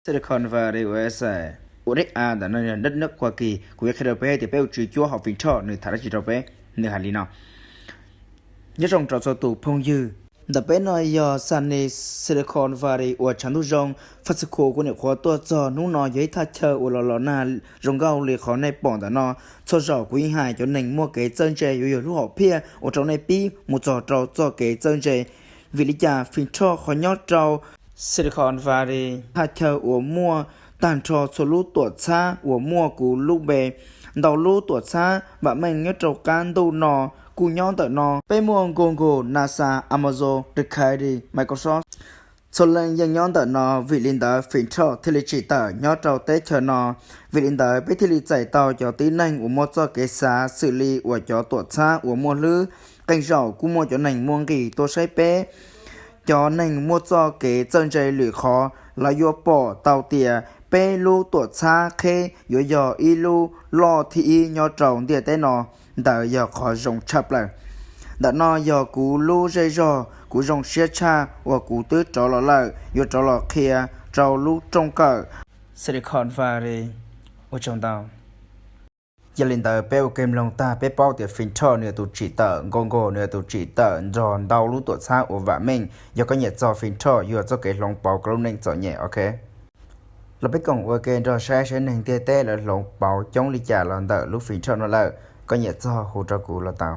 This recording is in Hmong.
Silicon Valley U S A, ua deb a ntawm no yog dab nab Hoa Kỳ. Kuv yuav qhia rau peb tias peb ua tswv cuab hauv Fim Thoj nws tham dab tsi rau peb. Nws hais li no: Nyob zoo rau txhua tus phooj ywg. Ntawm peb no yog Sunny Silicon Valley uas tshav ntuj zoo. Fab Xi Khuv kuv nyuam qhuav tuaj txog. Hnub no yog ib thaj chaw uas los los nag zoo nkauj li qhov nej pom ntawm no. Txhua zaus kuv yeej hais cov neeg muaj kev txawj ntse yuav yog lub hom phiaj ua rau nej pib mus txog rau txoj kev txawj ntse. Vim li cas Fim Thoj qhov nyob rau Silicon Valley, thaj chaw uas muaj tag nrho txhua lub tuam txhab uas muaj kuv lub npe. Ntau lub tuam txhab vam meej nyob rau qab ntuj no kuj nyob ntawm no. Peb muaj Google, NASA, Amazon, Dkadi, Microsoft, txhua leej yeej nyob ntawm no. Vim li ntawd Fim Thoj thiaj li tsim tawm nyob rau teb chaws no. Vim li ntawd peb thiaj li txais tau cov tib neeg uas muaj txoj kev xav xws li uas cov tuam txhab uas muaj hlwb. Qee zaum kuj muaj cov neeg muaj nqis tuaj saib peb. Cov neeg muaj txoj kev txawj ntse lwm qhov, lawv yuav pom tau tias peb lub tuam txhab qheb yuav yog ib lub loj thib ib nyob rau ntiaj teb no. Ntawd yog qhov zoo tshaj plaws. Ntawm no yog kuv lub zej zog, kuv zoo siab tshaj uas kuv twb rov los lawm, yuav rov los qhia rau lub rooj kawm Silicon Valley. Ua tsaug ntau. Yog li ntawd peb ua ke mloog tag peb paub tias Fim Thoj nws yog tus tsim tawm, Google nws yog tus tsim tawm nrog ntau lub tuam txhab uas vam meej. Yog koj nyiam txog Fim Thoj, yog txoj kev hloov pauv koj lub neej txom nyem, ok. Los peb koom ua ke nrog saib saib neeg ntiaj teb lawv hloov pauv coob li cas los ntawm lub Fim Thoj no lawm. Koj nyiam txog hu rau kuv los tau.